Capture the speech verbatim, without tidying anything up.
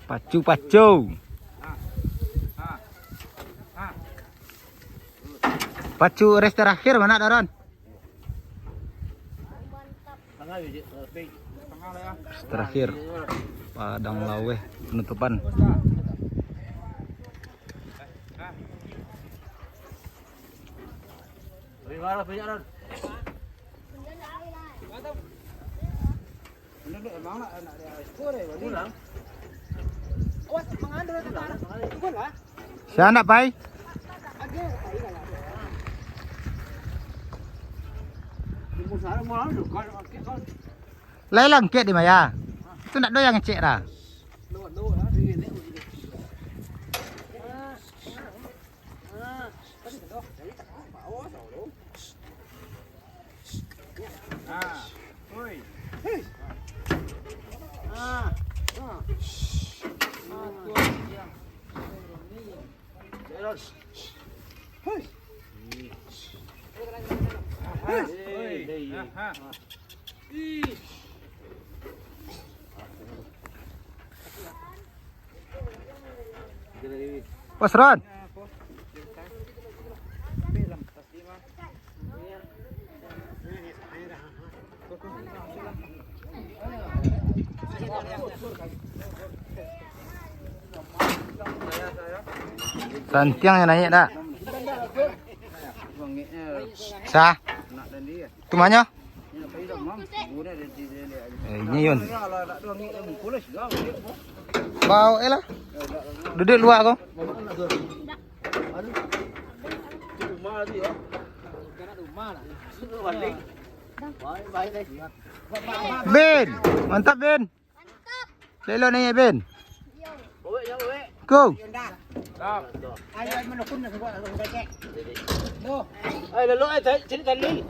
Pacu, pacu. Pacu race terakhir mana, Daron? Race terakhir. Padang Laweh penutupan. Sia nak pai? Lai langkek di maya. Tu nak doyang ngecek dah. Bos Ron. Santiang yang naik dak? Sah. Tu manyo? Eh, ini Yun. Bawa eh lah. Duduk luar ko. Bin, mantap Bin. Lelo ni Bin. Go. Ayo, menukun nak buat lalu kita cek. Tuh. Eh, lalu eh, cari tali.